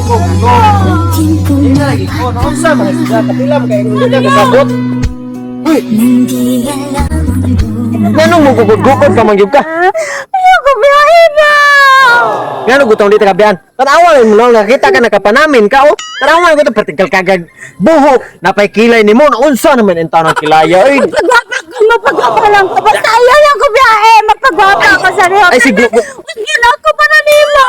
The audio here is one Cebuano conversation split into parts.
ko. Hindi na lagi ko. Naunsa man sila kapila man kay hindi ka kasabot. Uy, nganong mugugod-gugod ka man gyud ka? Ayoko biyahe na! Ngano gutong di ta kabiyan? Tanawa mo lang nakita ka nakapanamin ka oh. Tanawa ko to pertikal kagag buhok napay kilay nimo, naunsa naman in taon ang kilaya oy. Mapagwapa ko, mapagwapa lang ko. Basta ayaw lang ko biyahe. Mapagwapa ako sa iyo. Ay, sige. Huwag yun ako para nimo.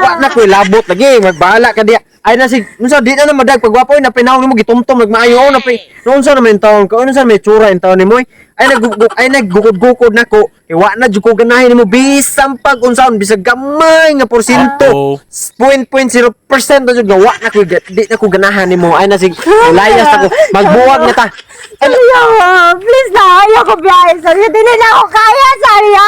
Wa na ko'y labot lagi, magbahala ka diya. Ay na sig, unsa di na na madag pagwapo na pinahong nimo gitumtom nagmaayo oh napay. Unsa naman in taon ka? Unsa may tsura in taon nimo oy? Ay nag ay naggukod-gukod nako. Kay wa na jud ko ganahin nimo bisan pag unsaon bisag gamay nga porsyento. 0.0% na jud nga wa na ko di na ko ganahan nimo. Ay na sig, layas na ko. Magbuwag na ta. Ay, Ayaw, please na, ayaw ko biyahe sa iyo. Dili na ako kaya sa iyo.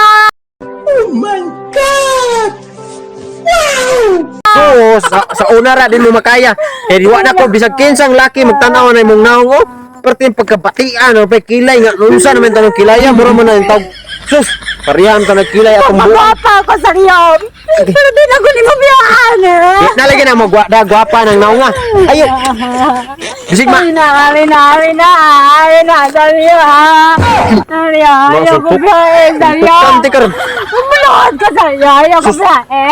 So, sa una ra din mo makaya. Kay di wa na ko bisag kinsang laki magtan-aw na imong naong oh. Perti yung pagkabatian o pay kilay nga unsa naman tanong kilaya mura man na yung tawag. Sus, parehan ta nagkilay atong buwan. Mapagwapa ako sa iyo. Pero di na ko nimo biyahan eh. Di na lagi na mo da gwapa ng naong ah. Ayo. Bisig ma. Ay na, ay na, ay na, ay na, sabi iyo ha. Sabi iyo, ayaw ko biyahe sa iyo. Tukante karon. Umulood ko sa iyo, ayaw ko biyahe.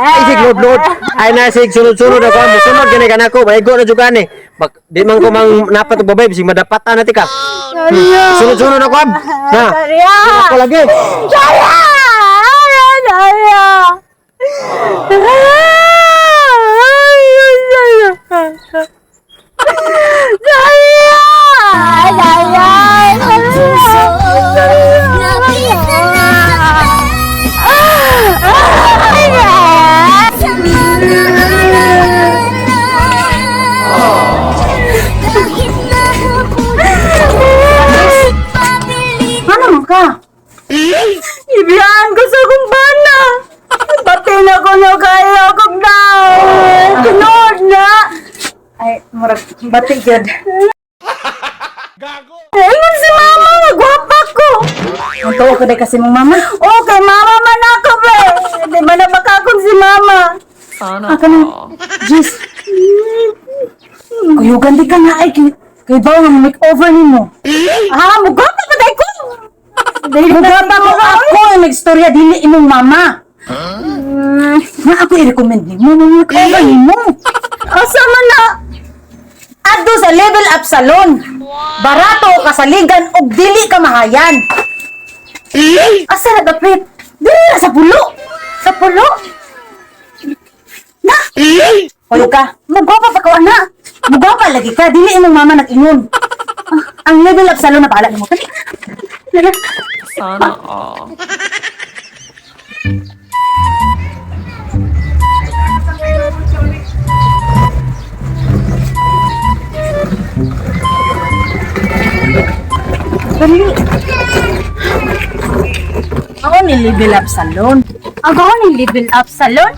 Ay sig load load. Ay na sig sunod-sunod ako. Musunod gani kanako. Maigo na jud kani. Bak di man ko mang napat og babay bisig madapatan na ti ka. Sunod-sunod ako ab. Na. Sabi iyo. Ako lagi. Saya! Saya! Saya! Saya! Ano mo ka? Ibiyaan ko sa akong bana. Pati na ko na kaya akong daw. Tinood na. Ay, murag bati gyud. Gago! Ayun si mama, magwapa ko. Ang tuwa ko dahil kasi mong mama. Okay, mama man ako be. Di man na baka akong si mama. Ah, kanang, Jis. Kuyugan di ka nga ay, kay bawo nga makeover nimo. Ah, mugwapa pa day ko. Mugapa mo ako ang nagstorya dili imong mama. Nga ako i-recommend nimo mo makeover nimo. Asa man na? Adto sa Level Up Salon. Barato kasaligan og dili ka mahayan. Asa na dapit? Dili na sa pulo. Sa pulo? Na. Kuyog ka. Mugwapa pa ko ana. Mugwapa lagi ka, dili imong mama nag-ingon. Ah, ang Level Up Salon na bahala nimo. Dali. Sana all. Dali. Ako ni Level Up Salon. Ako ni Level Up Salon.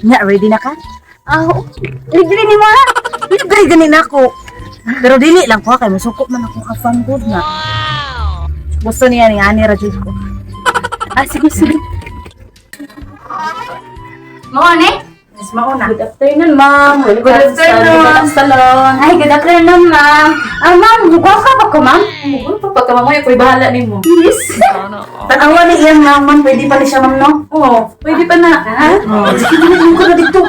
Nga, ready na ka? Ah, libre ni mo ha? Libre gani na ako. Pero dili lang ko kay musuko man ako ka fan good nga. Gusto niya ni ani ra jud ko. Ah, sige, sige. Mo ni? Yes, mauna. Good afternoon, ma'am. Welcome Good afternoon. sa Level Salon. Ay, good afternoon, ma'am. Ah, ma'am, mugwapa pa ko, ma'am? Ano pa pagka mamaya ko'y bahala nimo. Yes. Sana all. Tanawa ni iyang ma'am, ma'am, pwede pa ni siya ma'am no? Oo, pwede pa na. Ha? Oh, sige, dili ko na dito.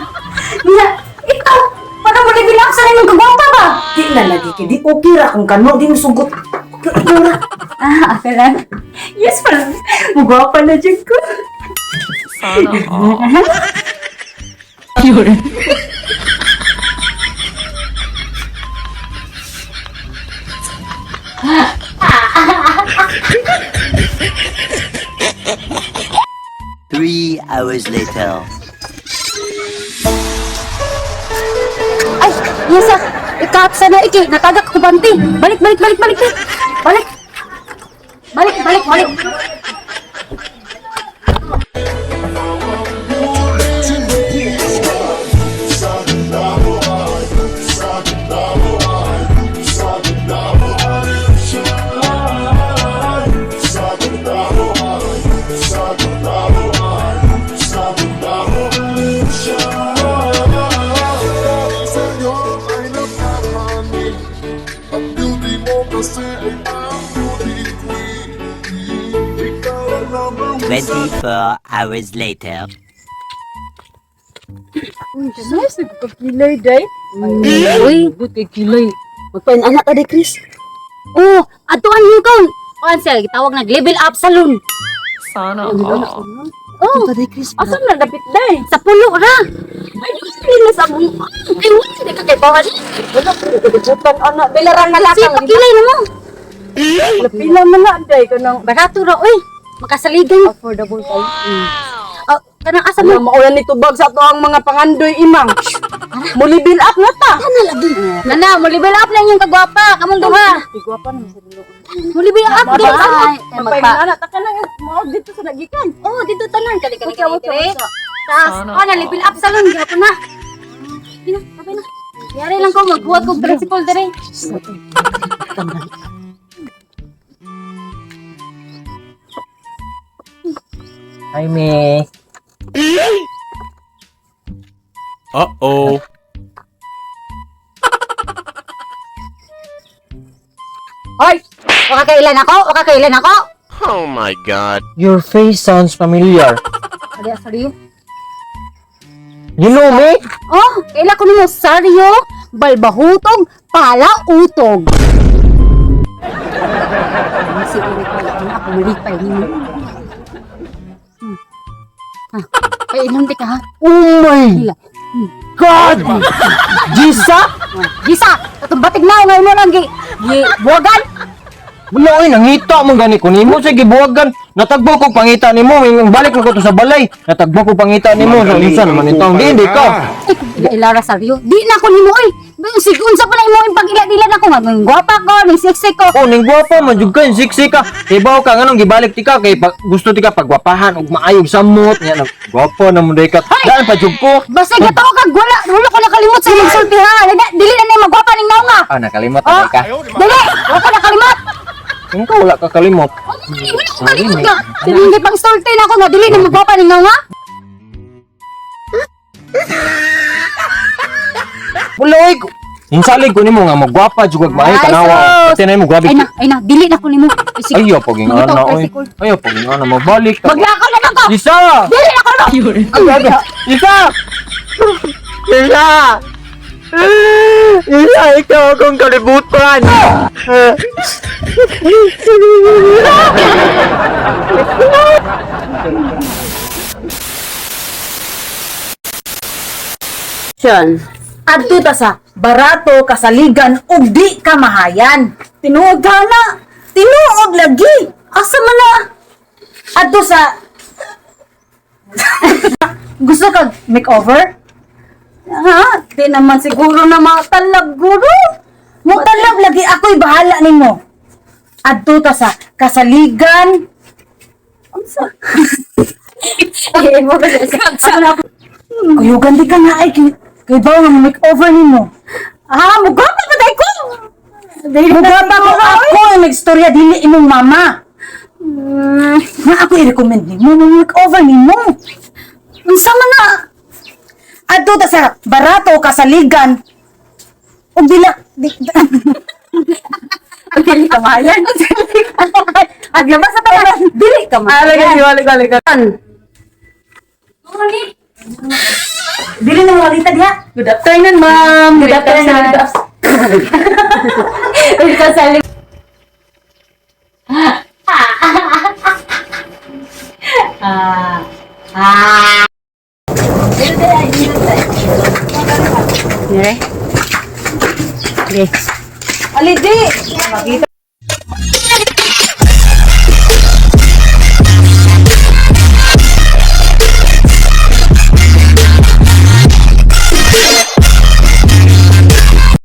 Niya, ikaw, para mo level up sa imong kagwapa ba? Di na lagi kay di okay ra kung kano di mo sugot. Ikaw ra. Ah, okay lang. Yes, pala. Mugwapa na dyan ko. Sana all. 3 hours later. Ay, yes, ah. Ikapsa na, iki. Natagak ko banti. Balik, balik, balik, balik. Balik. Balik, balik, balik. 24 hours later. Nice, nagpapilay, day. Uy, But kay kilay. Magpain-anak ka, day, Chris. oh, atuan niyo kaon. Kuan siya, gitawag nag level up salon. Sana all. Oh, Ka, day, Chris. asa na dapit day? Sa pulo ra. Ay, dili na sa mong. Ay, wala di ka kay bawan. Wala, kagadibutan, anak. Bilarang na Si pakilay na mo. Pila man na, day. Kanang Barato ra oy. Makasaligan. affordable kayo. Oh, kanang asa Ano, mo? maulan ni tubag sa ato ang mga pangandoy imang. Muli build up na ta. Ana lagi. Nana, mo level up na inyong kagwapa. Kamong duha. Igwapa naman sa dulo. Mo level up do. Ay, magpa. Anak, taka lang mao dito sa nagikan. Oh, dito tanan kali kali Utsa, kali. utsa, kali. utsa. Tas, Sana oh, na level up salon gihapon na. Pina, kapay na. Yari lang ko magbuhat kog principal dere. Hi, me. Uh-oh. Hoy, waka kailan ako? Waka kailan ako? Oh my God. Your face sounds familiar. Sorry, sorry. You know me? Oh, kaila ko nimo saryo, balbahutog, pala utog. Si uri ko lang ako malipay nimo. Ah, painom di ka ha. Oh my Hila. God! Gisa? Gisa, katong batig na ngayon mo lang gi gi buwagan. Wala oy, nangita man gani ko nimo sa gibuwagan. Natagbo ko pangita nimo, Ing- balik na ko to sa balay. Natagbo ko pangita nimo sa unsa naman itong di hindi ka. Ay, Ilara Saryo, di na ko nimo oy. Sig unsa pa na imo yung pag-ila-ila na ko nga ning gwapa ko, ning sexy ko. Oh, ning gwapa man jud ka, sexy ka. Ibaw ka nganong gibalik ti ka kay pag, gusto ti ka pagwapahan ug maayog samot nya na. Gwapa na mo day ka. Daan pa jud ko. Basta gataw ka wala wala ko nakalimot sa imong sulti ha. Dili na ni magwapa ning naong. Ah, nakalimot Oh, na ka. dili, wala ko nakalimot. Kung ka wala ka kalimot. Oh, dili, wala ko kalimot nga. Hindi pang sulti na ako nga dili na magwapa ning naong. Wala oy. Insalig ko nimo nga magwapa jud kag maayo Ay, tanawa. sus. Pati na imo grabe. Ay na, ay na, dili na ko nimo. Sige. Ayaw paging Mangitaw ana oy. tricycle. Ayaw paging ana magbalik ta. Maglakaw na lang ko. Lisa! Dili na ko no. Lisa! Lisa! Lisa, ikaw akong kalibutan! Adto ta sa barato kasaligan ug di ka mahayan. Tinuod ka na. Tinuod lagi. Asa man na? Adto sa Gusto kag makeover? Ha? Di naman siguro na matalab guro. Mutalab lagi ako'y bahala nimo. Adto ta sa kasaligan. Unsa? Eh, mo ba sa Kuyugan di ka nga ay kay bawo nga makeover nimo. Ah, mugwapa pa day ko. Dili na Mugaba ko siguro, oy. ako ang nagstorya dili imong mama. Nga ako i-recommend nimo mo makeover nimo. Unsa man na? Adto ta sa barato kasaligan. Ug dila di, Dili ka mayan. Aglabas sa tanan. Dili ka mayan. wala ka. dili na walita diha. Good afternoon, ma'am. Good afternoon. Welcome sa Dire. Alidi. Makita